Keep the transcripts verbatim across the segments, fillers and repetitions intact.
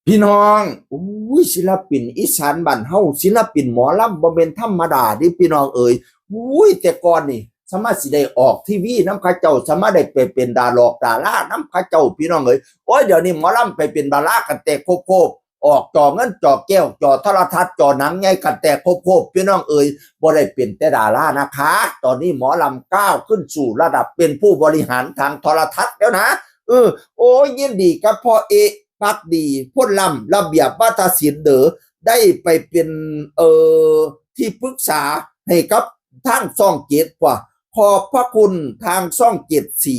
พี่น้อง อุ้ย ศิลปินอีสานบ้านเฮา ศิลปินหมอลำบ่แม่นธรรมดาเด้พี่น้องเอ๋ย อุ้ย แต่ก่อนนี่ สามารถสิได้ออกทีวีนำเขาเจ้า สามารถได้ไปเป็นดาราดารานำเขาเจ้า พี่น้องเอ๋ย โอ้ย เดี๋ยวนี้หมอลำไปเป็นดารากันแตกโคบๆ ออกจอเงินจอแก้ว จอโทรทัศน์ จอหนังใหญ่กันแตกโคบๆ พี่น้องเอ๋ย บ่ได้เป็นแต่ดารานะคะ ตอนนี้หมอลำก้าวขึ้นสู่ระดับเป็นผู้บริหารทางโทรทัศน์แล้วนะ เออ โอ้ย ยินดีกับพ่อเอ๊ะ ภักดี พลล้ำ ระเบียบวาทศิลป์เด้อ ได้ไปเป็น เอ่อ ที่ปรึกษาให้กับทางช่องเจ็ด กว่า ขอบพระคุณทางช่องเจ็ดสี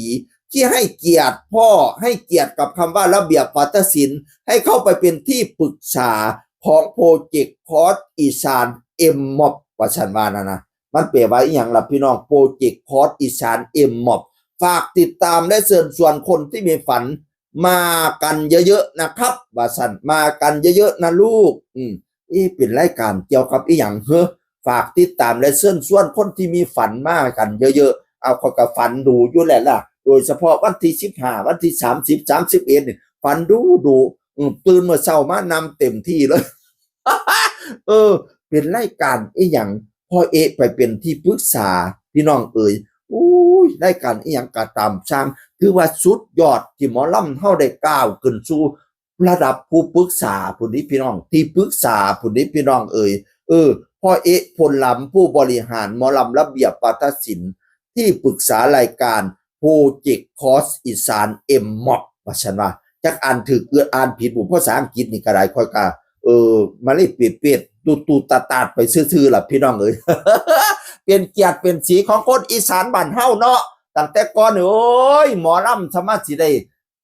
ที่ให้เกียรติพ่อ ให้เกียรติกับคำว่าระเบียบวาทศิลป์ ให้เข้าไปเป็นที่ปรึกษาของโปรเจกต์คอร์สอีสาน เอ็มม็อบ ว่าซั่นว่านะนะ มันแปลว่าอีหยังล่ะพี่น้อง โปรเจกต์คอร์สอีสาน เอ็มม็อบ ฝากติดตามและเชิญชวนคนที่มีฝันมากันเยอะๆนะครับ ว่าซั่น มากันเยอะๆนะลูก อืม เอ๊ะ เป็นรายการเกี่ยวกับอีหยังเหรอ ฝากติดตามและเชิญชวนคนที่มีฝันมากันเยอะๆ เอา ข้อยก็ฝันดูอยู่แหละล่ะ โดยเฉพาะวันที่สิบห้า วันที่สามสิบ สามสิบเอ็ดนี่ ฝันดูดู อืม ตื่นมื้อเช้ามานำเต็มที่เลย เออ เป็นรายการอีหยัง พ่อเอ๊ะไปเป็นที่ปรึกษา พี่น้องเอ๋ย อุ้ย รายการอีหยังก็ตามช่าง ถือว่าสุดยอดที่หมอลำเฮาได้ก้าวขึ้นสู่ระดับผู้ปรึกษาพุ้นนี้พี่น้อง ที่ปรึกษาพุ้นนี้พี่น้องเอ๋ย เออ พ่อเอ๊ะ พลล้ำ ผู้บริหารหมอลำระเบียบวาทศิลป์ ที่ปรึกษารายการโปรเจกต์คอร์สอีสาน เอ็มม็อบ ว่าซั่นว่า จักอ่านถูกหรืออ่านผิดบุ ภาษาอังกฤษนี่ก็ได้ ข้อยก็ เออ มาเลยเปดๆ ตูดๆ ตาดๆ ไปซื่อๆ ล่ะพี่น้องเอ๋ย เป็นเกียรติเป็นสีของคนอีสานบ้านเฮาเนาะ ตั้งแต่ก่อน โอ้ย หมอลำสามารถสิได้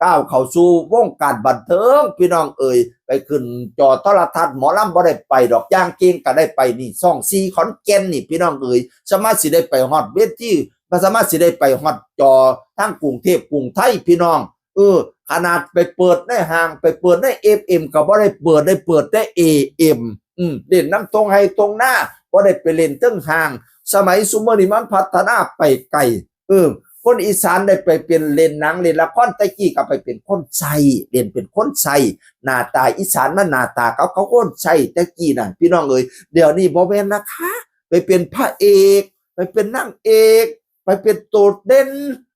ก้าวเข้าสู่วงการบันเทิง พี่น้องเอ๋ย ไปขึ้นจอโทรทัศน์ หมอลำบ่ได้ไปดอก อย่างเก่งก็ได้ไปนี่ ช่องสี่ ขอนแก่นนี่ พี่น้องเอ๋ย สามารถสิได้ไปฮอดเวที บ่สามารถสิได้ไปฮอดจอทางกรุงเทพฯ กรุงไทย พี่น้อง เออ ขนาดไปเปิดในห้าง ไปเปิดใน เอฟเอ็ม ก็บ่ได้เปิด ได้เปิดแต่ เอเอ็ม อืม เล่นนำตรงไฮ่ตรงนา บ่ได้ไปเล่นเทิงห้าง สมัยซุมื้อนี้มันพัฒนาไปไกล เออ คนอีสานได้ไปเป็นเล่นหนังเล่นละคร แต่กี้ก็ไปเป็นคนใช้ เล่นเป็นคนใช้ หน้าตาอีสานมันหน้าตาเขา เขาคนใช้แต่กี้นั่น พี่น้องเอ๋ย เดี๋ยวนี้บ่แม่นนะคะ ไปเป็นพระเอก ไปเป็นนางเอก ไปเป็นโตเด่น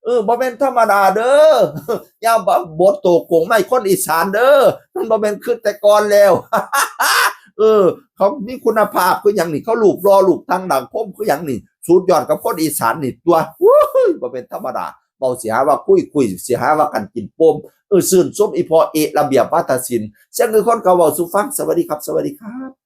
เออ บ่แม่นธรรมดาเด้อ อย่าบ่ บทโตโกงไม่คนอีสานเด้อ มันบ่แม่นคือแต่ก่อนแล้ว เออ เขามีคุณภาพคือหยังนี่ เขารูปหล่อรูปทางดังคมคือหยังนี่ สุดยอดกับคนอีสานนี่ตัว อุ้ย บ่แม่นธรรมดา เว้าสิหาว่าคุย คุยสิหาว่ากันกินโปม เออ ชื่นชมอีพ่อเอ๊ะ ระเบียบวาทศิลป์ เสียงคือคนเขาเว้าสู่ฟัง สวัสดีครับ สวัสดีครับ